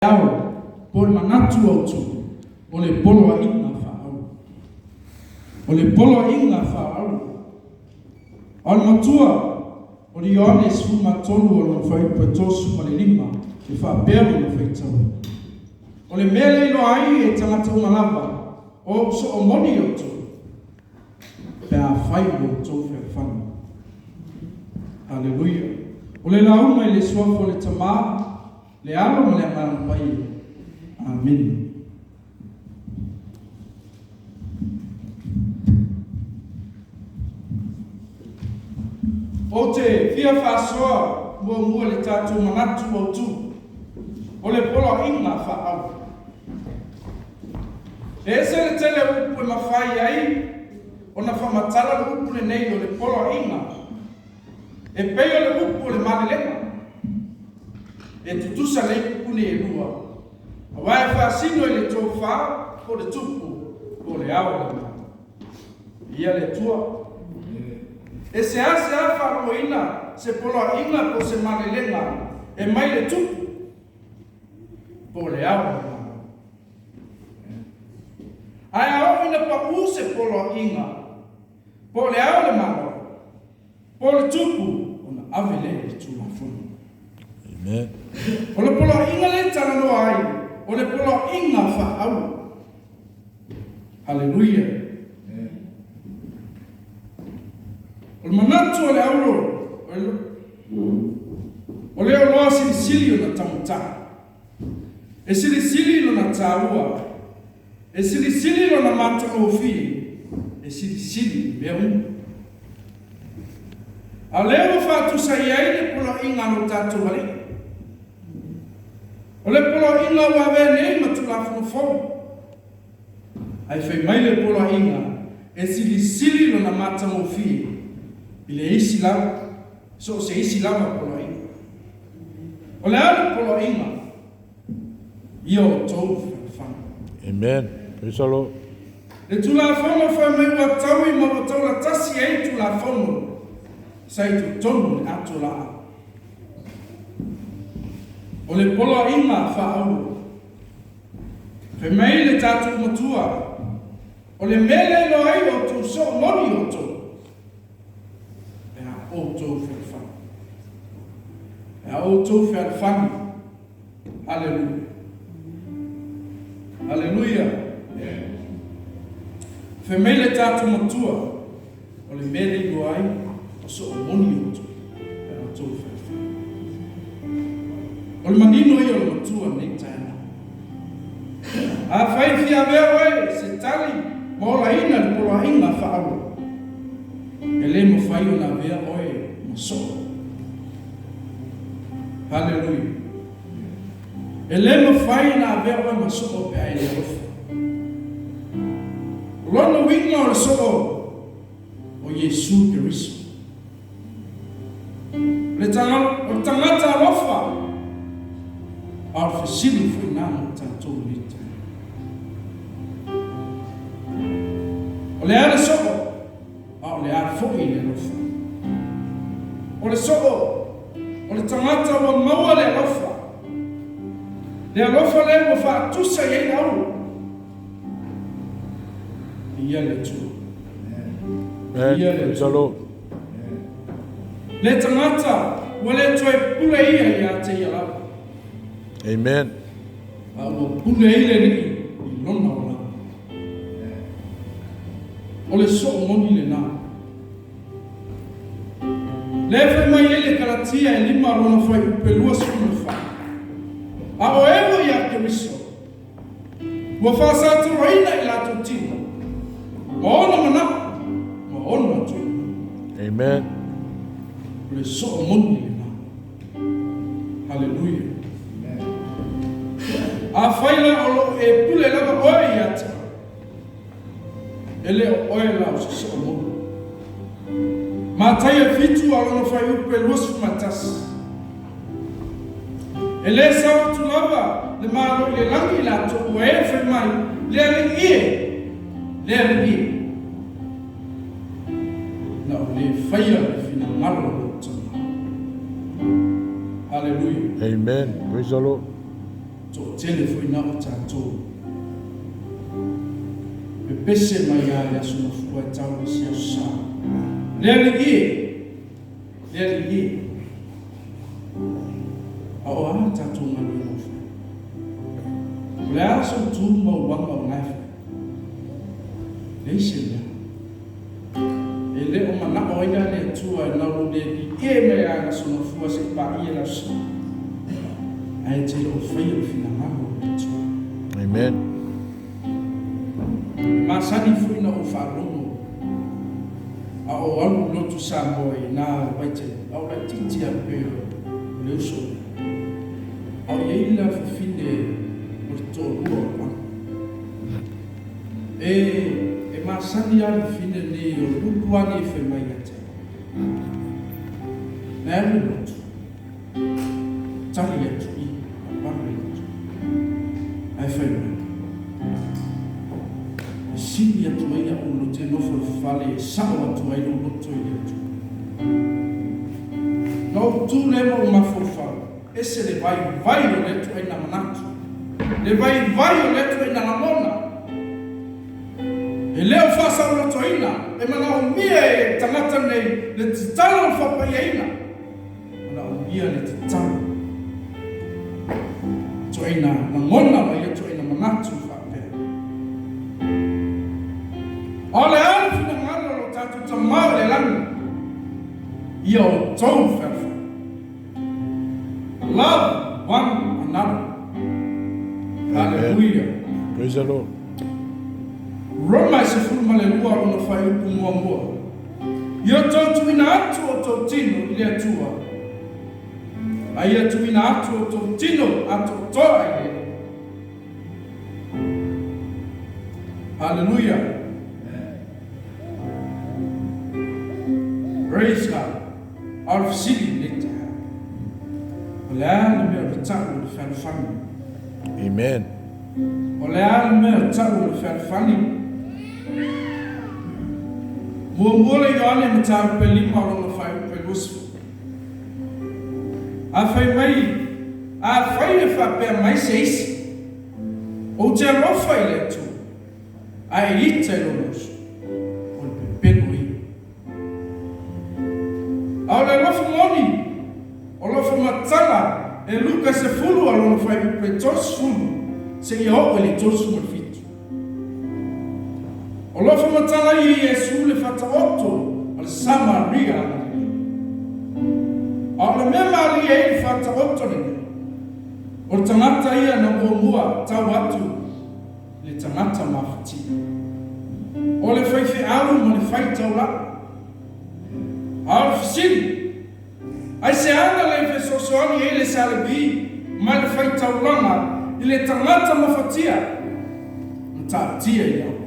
Ao, po o le manatu autu, o le poloaiga faaauau. O le poloaiga faaauau. A o le matua, o le Ioane 13 o lona fuaiupu e 35, e faapea lona faitauina, O le mea lea e iloa ai e tagata uma lava, o ou soo moni outou, pe afai ua outou fealofani. Haleluia! O le lauga i le Suafa o le Tama, Le Alo ma le Agaga Paia. Amene. Ou te fia faasoa muamua i le tatou manatu autu o le poloaiga faaauau. E ese le tele o upu e mafai ai ona faamatala le upu lenei o le poloaiga E pei o le upu o le malelega, e tutusa nei upu nei e lua, aua e faasino i le tofa po o le tupu po o le ao o le Malo. Viia le Atua. E seasea faalogoina se poloaiga po o se malelega e mai le tupu po o le ao o le Malo. Ae a oo ina pau se poloaiga po o le ao o le Malo, Po o le tupu ona ave lea i le Tulafono. Amen. O le poloaiga lea e talanoa ai, o le poloaiga faaauau. Haleluia. O le manatu o le auro, o le oloa silisili ona taugata. E silisili lona taua, e silisili lona matagofie, e silisili i mea uma. A o lea ua faatusa i ai le poloaiga a lo tatou Alii. O le poloaiga ua avea nei ma Tulafono fou. Ae fai mai le poloaiga e silisili lona matagofie i le isi lava, so o se isi lava poloaiga. O le a le poloaiga ia outou fealofani? Amen. Praise the Lord. Le Tulafono fai mai ua taui ma ua taula tasi ai le Tulafono sa i totonu o le ato laau. O le poloaiga faaauau. Fai mai le tatou Matua, o le mea lea iloa ai outou soo moni outou. Pe a outou fealofani. Pe a outou fealofani. Aleluia. Aleluia. Fai mai le tatou Matua, o le mea lea iloa ai, o soo moni outou, pe a outou fealofani. O le manino ia o le Matua i lenei taeao. Afai e fia avea oe se tali ma olaina le poloaiga faaauau, e le mafai ona avea oe ma soo. Haleluia. E le mafai ona avea oe ma soo pe a e le alofa. O lona uiga o le soo o Iesu Keriso. O le tagata alofa, a o le fesili foi na mo tatou i lenei taimi. O le a le soo, a o le a foi le alofa? O le soo, o le tagata ua maua le alofa, le alofa lea ua faatusa i ai le auro. Viia le Atua. Viia le Atua. Le tagata ua le toe pule ia ia te ia lava. Amen. A ua pule ai le Alii i lona olaga. O le soo moni lena. Lea e fai mai ai le Kalatia e lima lona fuaiupu e 24. A o e ua ia Keriso, Ua faasatoloina i latou tino ma ona manao ma ona tuimanu. Amen. O le soo moni lena. Haleluia. Afai la o lo o e pule lava oe ia te oe, e le o oe la o se soo moni. Mataia 7 a lona fuaiupu e 21. E le sau atu lava le Malo i le lagi i latou ua e fai mai, Le Alii e! Le Alii e! Na o le faia le finagalo o lou Tama. Haleluia. Amen. Praise the Lord. Toatele foi na o tatou. Pepese mai lava i le Aso Gafua e tau i le isi Aso Sa. Le Alii e! Le Alii e! A o a tatou galuega o fai? O le a sou tu ma ou aga o la e fai? Leai se mea. E le o manao ai la le Atua e nau le pie mai lava i le Aso Gafua seia paia le Aso Sa. Ae te le o faia le finagalo o le Atua. Amen. E masani foi na ou faalogo a o alu lotu Samoa i na vaitaimi, a o laitiiti a pei o le uso lea. A o i ai la fafine o le toalua o Lano. E, e masani lava le fafine lenei o le upu lava lenei e fai mai ia te au. Na e alu i lotu, tali atu i, papala i lotu. Ae fai mai, e sili atu ai a'u lotu e nofo i le fale e sa'o atu ai lou loto i le Atua. Na ou tu lea ma ou mafaufau, ese le vaivai o lea ituaiga manatu, le vaivai o lea ituaiga lagona. E le o faasaolotoina, e manaomia e tagata nei le tatalo o le faapaiaina, manaomia le tatalo. Ituaiga lagona ma ia ituaiga manatu faapea. A o le a le finagalo o lo tatou Tama o le lagi? Ia outou fealofani. Love one another. Hallelujah. Praise the Lord. Roma e 12 lona fuaiupu muamua. Ia outou tuuina atu outou tino i le Atua, a ia tuuina atu outou tino atoatoa i le Alii. Hallelujah. Praise God. A o le fesili i lenei taeao, o le a le mea o le tau o le fealofani? Amen. O le a le mea o le tau o le fealofani? Muamua le Ioane mataupu e lima o lona faaiupu e 20. A fai mai, afai e faapea mai se isi, Ou te alofa i le Atua, ae ita i lona uso, o le pepelo ia. A o le alofa moni, o lo o faamatala e Luka 10 a lona fuaiupu e 30 seia oo i le 37. O lo o faamatala ai e Iesu le faataoto a le Samaria agalelei. A o le mea malie ai le faataoto lenei, o le tagata ia na muamua tau atu i le tagata mafatia. O le faifeau ma le fai taulaga. A o le fesili, aisea na le fesoasoani ai le Salebi ma le fai taulaga i le tagata mafatia na taatia i le auala?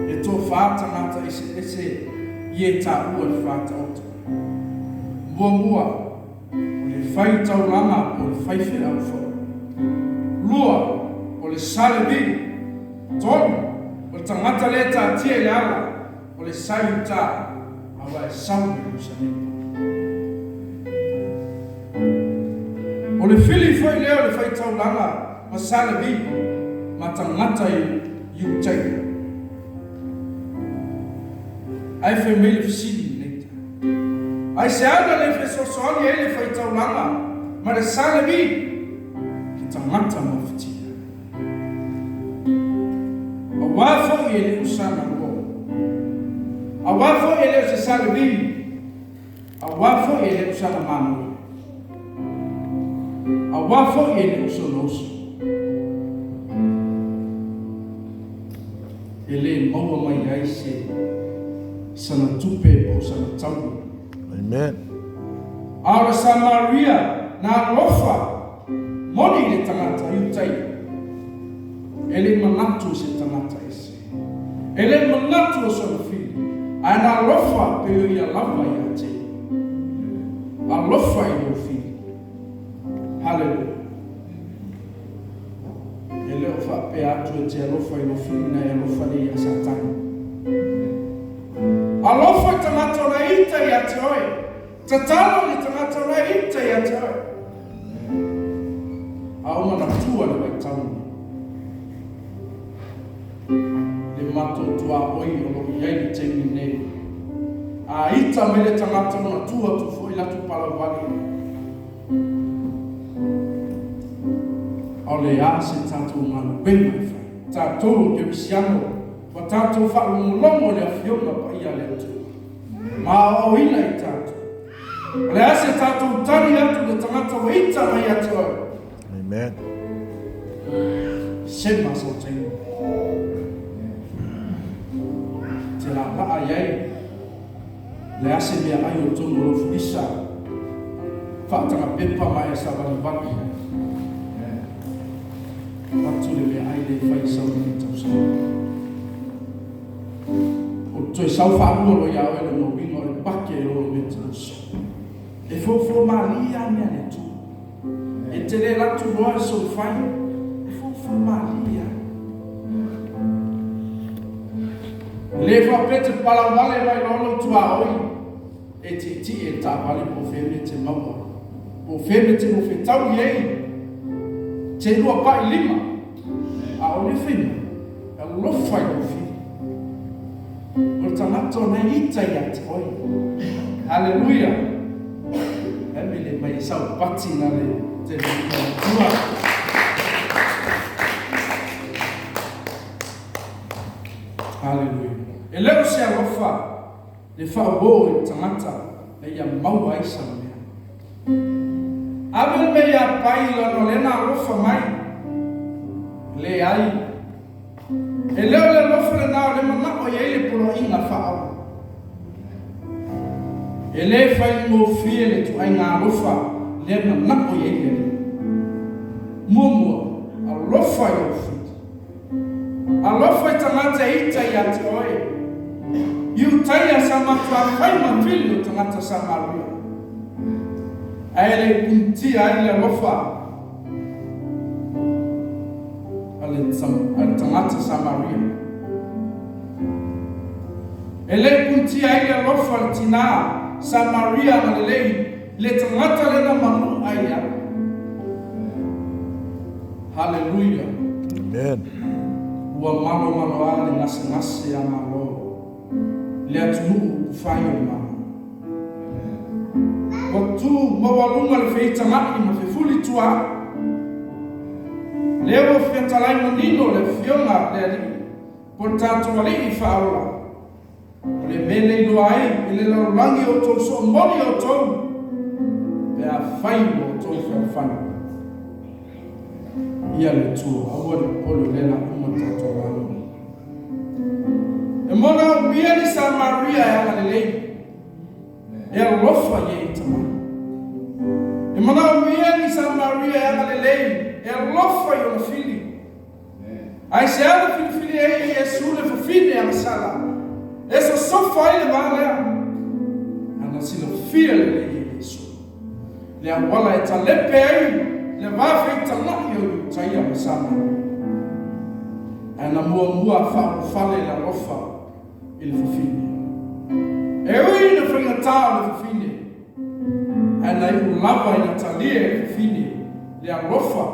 E toafa tagata eseese i e taua i le faataoto. Muamua, o le fai taulaga po o le faifeau foi. Lua, o le Salebi. Tolu, o le tagata lea e taatia i le ala, o le sa i uta, aua e sau mai Ierusalema. O le fili foi lea o le fai taulaga ma Salebi ma tagata i Iutaia. Ae fai mai le fesili i lenei taeao, Aisea na le fesoasoani ai le fai taulaga ma le Salebi i le tagata mafatia? Aua foi e le o sana loa. Aua foi e le o se Salebi. Aua foi e le o sana mamoe. Aua foi e le o sona uso. E le maua mai ai se sana tupe po o sana taula. Amen. A o le Samaria na alofa moni i le tagata Iutaia, e le i manatu i se tagata ese. E le i manatu o sona fili, ae na alofa pei o ia lava ia te ia. Alofa i lou fili. Haleluia. E le o faapea atu e te alofa i lou fili na e alofa lea ia Satani. Alofa i tagata o la ita ia te oe. Tatalo i le tagata o la ita ia te oe. A o manatua le vaitau lenei. Le matou tuaoi o lo o i ai i le taimi lenei. A ita mai le tagata ona tu atu foi latou palauvale. A o le a se tatou galuega e fai? Tatou o Kerisiano, ua tatou faalogologo i le Afioga Paia a le Atua, ma aoaoina i tatou. O le a se tatou tali atu i le tagata ua ita mai ia te oe? Amen. Sema sau taimi. Te laalaa i ai le a se meaai o totonu o lou fulisa, faataga pepa ma e savalivali i ai. Avatu le meaai lea e fai i sau nei tausaga. O le toe sau faalua loa ia oe lona uiga o le pake i lou Metotisi. E foufou malie lava mea a le Atua. E te le alu atu loa e soifai, e foufou malie lava. E le faapea e te palauvale mai loa lou tuaoi e tietie i le taavale po o fea mea e te maua ai, po o fea mea e te nofetaui ai, te lua pai lima. A o le fai mai, e alofa i lou fili. O le tagata o na e ita ia te oe. Haleluia! E mele mai e saupati na le te Atua. Haleluia! E le o se alofa le faauo i le tagata na ia maua ai sana mea. Ave le mea ia pai lana o lea na alofa mai. Leai. E le o le alofa lena o lea manao i ai le poloaiga faaola. E le faigofie le ituaiga alofa lea manao i ai le Alii. Muamua, alofa i lou fili. Alofa i tagata e ita ia te oe. Iutaia sa matua fai ma fili o tagata Samaria. Ae le i punitia ai le alofa a le tagata Samaria. E le i punitia ai le alofa a le tinā Samaria agalelei i le tagata lea na manu'a i le ala. Haleluia! Amen. Ua malomaloa le gasegase a Malo i le atunuu upufai o le Malo. Ua tu maualuga le feitaga'i ma fefulitua'i. Lea ua fetalai manino le Afioga a le Alii po le tatou Alii Faaola. O le mea le iloa ai e le lalolagi outou soomoli outou pe afai ua outou fealofani. Ia le Atua, aua le popole o lea la uma le tatou lauga. E manaomia ni Samaria e agalelei, e alofa i e ita mai. E manaomia ni Samaria e agalelei, e alofa i ona fili. Aisea na filifili ai e Iesu le fafine agasala e sosofa ai le va lea? A na silafia lelei e Iesu le auala e talepe ai le va feitaga'i o Iutaia ma Samaria. Ae na muamua faaulufale le alofa i le fafine. E ui ina faigata o le fafine, ae na iu lava ina talia e le fafine le alofa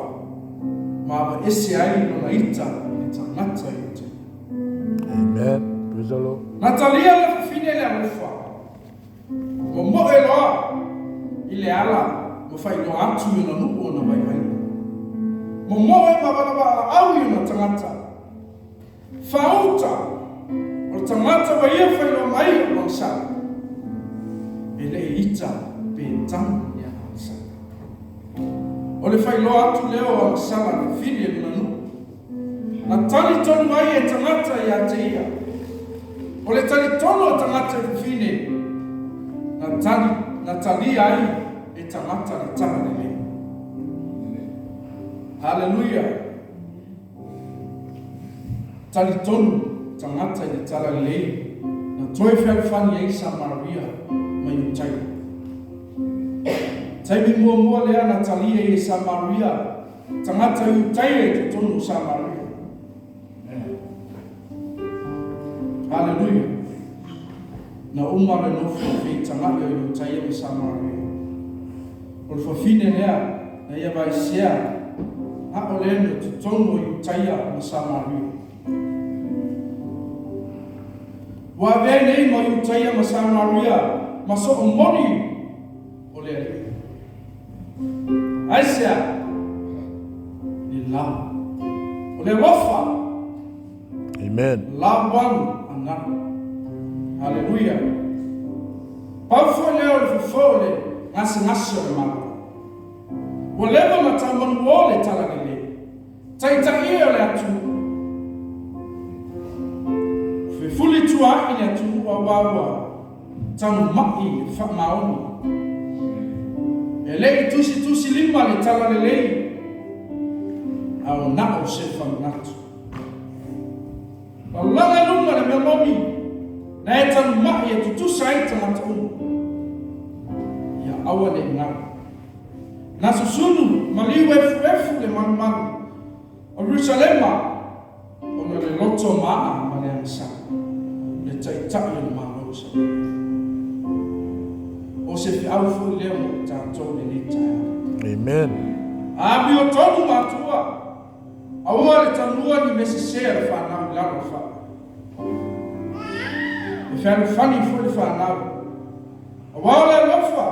ma aveese ai lona ita i le tagata i Utaia. Amen. Praise the Lord. Na talia le fafine le alofa, momoe loa i le ala ma faailoa atu i ona nuu ona vaivaiga. Momoe ma valavala'au i ona tagata. Faauta, o le tagata ua ia failoa mai o lona sa, e le i ita pe tanu ni agasala. O le failoa atu lea o agasala a le fili e lona nuu, na talitonu ai e tagata ia te ia. O le talitonu o tagata i fafine, na tali, na talia ai e tagata le tala lelei. Haleluia! Talitonu tagata i le talalelei na toe fealofani ai Samaria ma Iutaia. Taimi muamua lea na talia ai e Samaria tagata Iutaia i totonu o Samaria. Haleluia! Na uma le nofo feitaga'i o Iutaia ma Samaria. O le fafine lea na ia vaesea. Na o lea mea totonu o Iutaia ma Samaria. Ua avea ai nei ma Iutaia ma Samaria ma soo moni o le Alii. Aisea? Le love. O le alofa. Amen. Love one another. Haleluia. Pau foi lea o le fofo o le gasegase o le Malo. Ua leva ona tau manuō le Talalelei. Taitai e o le atunuu. Ua fefulituaai le atunuu aua ua taumai le faamaoni. E le i tusitusilima le Talalelei, a o na o se famanatu. Lalaga i luga le mea moni, na e tanumai e tutusa ai tagata uma. Ia aua ne i galo. Na susunu maliu efuefu le malumalu o Ierusalema ona le loto maa ma le agasala, le Taitai o le Malo o Isaraelu. O se feau foi lea mo i tatou i lenei taeao. Amen. Amiotonu matua, aua le tanua ni mea sese a le fanau i lalo o le faamai. E fealofani foi le fanau. Aua o le alofa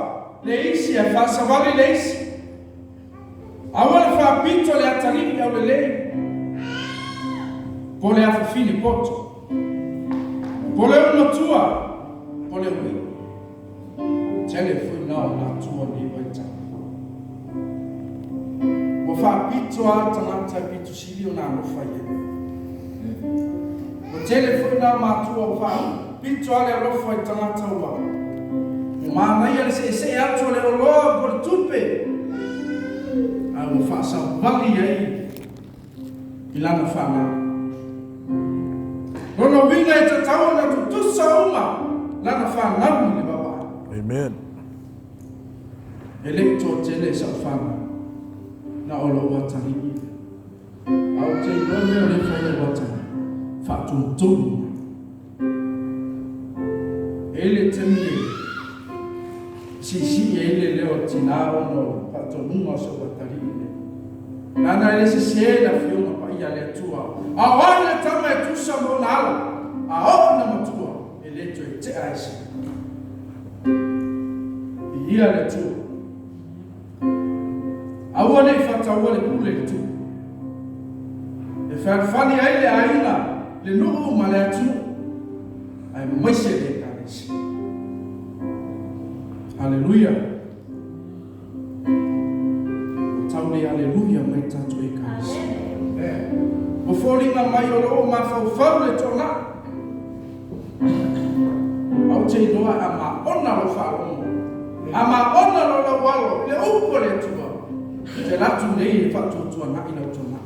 le isi ae faasavali le isi. Aua le faapito le atalii aulelei po le afafine poto, po le ulumatua, po le uiʻi. Tele foi na o matua nei vaitau. Ua faapito lava tagata e pito sili ona alofa i ai. Ua tele foi na matua ua faapito lava le alofa i tagata ua manaia le seesee atu o le oloa po o le tupe, ae ua faasavali ai i lana fanau. Lona uiga e tatau ona tutusa uma lana fanau i le vaavaai. Amen. E le i toatele sau fanau, na o lou atalii lea. A ou te iloa mea o lea e fai lou atalii, faatonutonu mai. E i ai le taimi e siisii ai le leo o le tina ona o le faatonuga o sou atalii lea. Leaga e le sese le Afioga Paia a le Atua, a o ai le tama e tusa ma ona ala, a oo ina matua, e le toe tea ai se mea. Viia le Atua. Aua ne i faataua le pule i le tupu. E fealofani ai le aiga, le nuu ma le atunuu, aemaise le Ekalesia. Aleluia! Ua tau le aleluia mai tatou Ekalesia. Ua foliga mai o lo o mafaufau le toanai. A ou te iloa a maona lou faalogo, a maona lou laualo i le upu a le Atua, e te alu atu nei e faatuatuanai lau toanai.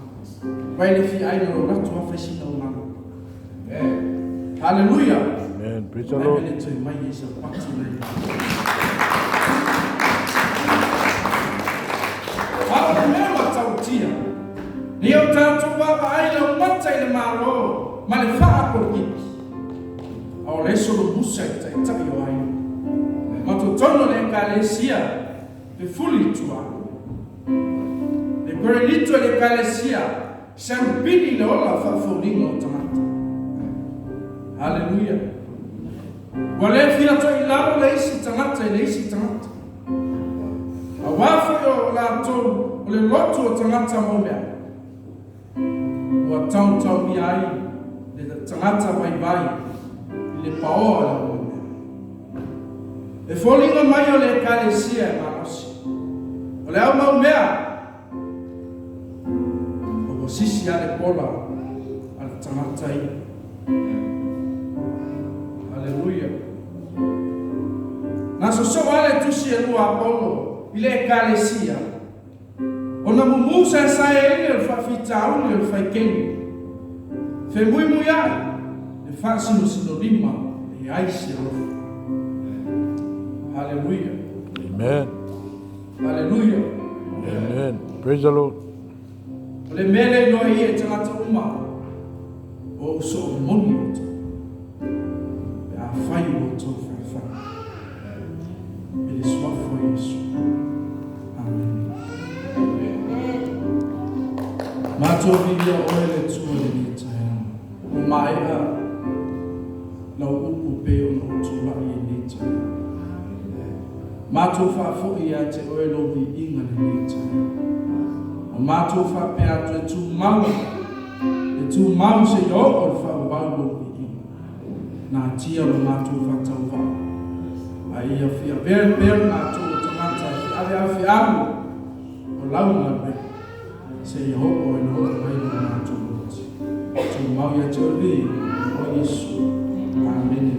Vai le fia ai na lou latu a fai sina o malo. Hallelujah. Amen. Praise the Lord. Ai le toe mai e sa pati nei. A o le mea matautia, nei o tatou vaavaai laumata i le Malo ma le faapolokiki, a o le solomusa i taitai o aiga ma totonu o le Ekalesia fefuli i tua. Le Korinito e le Ekalesia salupili i le ola faafoliga o tagata. Haleluia! Ua le fia toilalo le isi tagata i le isi tagata. Aua foi o latou o le lotu o tagata mau mea. Ua taotaomia ai le tagata vaivai i le paoa o le aumaumea. E foliga mai o le Ekalesia e malosi. O le aumaumea, ua sisi lava le pola a le tagata ia. Aleluia! Na sosoo lava le tusi e lua a Paulo i le Ekalesia. Ona mumu saesae ai lea o le faafitauli o le faikeni, femuimuiai le faasinosinolima e ai se alofa. Haleluia. Amen. Haleluia. Amen. Praise the Lord. O le mea lea iloa ia e tagata uma, o ou soo moni outou, pe afai ua outou fealofani i le Suafa o Iesu. Amene. Matou viia Oe le Atua i lenei taeao. Ua maea Lau upu pei ona ou tulai i lenei taeao. Matou faafoi ia te Oe Lou viiga i lenei taeao. Ua matou faapea atu e tumau, e tumau seia oo i le faavavau Lou viiga. Natia lo matou faatauvaa, a ia fiavea pea le matou o tagata e feaveave fealu o lau galuega, seia oo ina oo mai lo matou mauti. Tumau ia te Oe le viiga, o Iesu. Amene.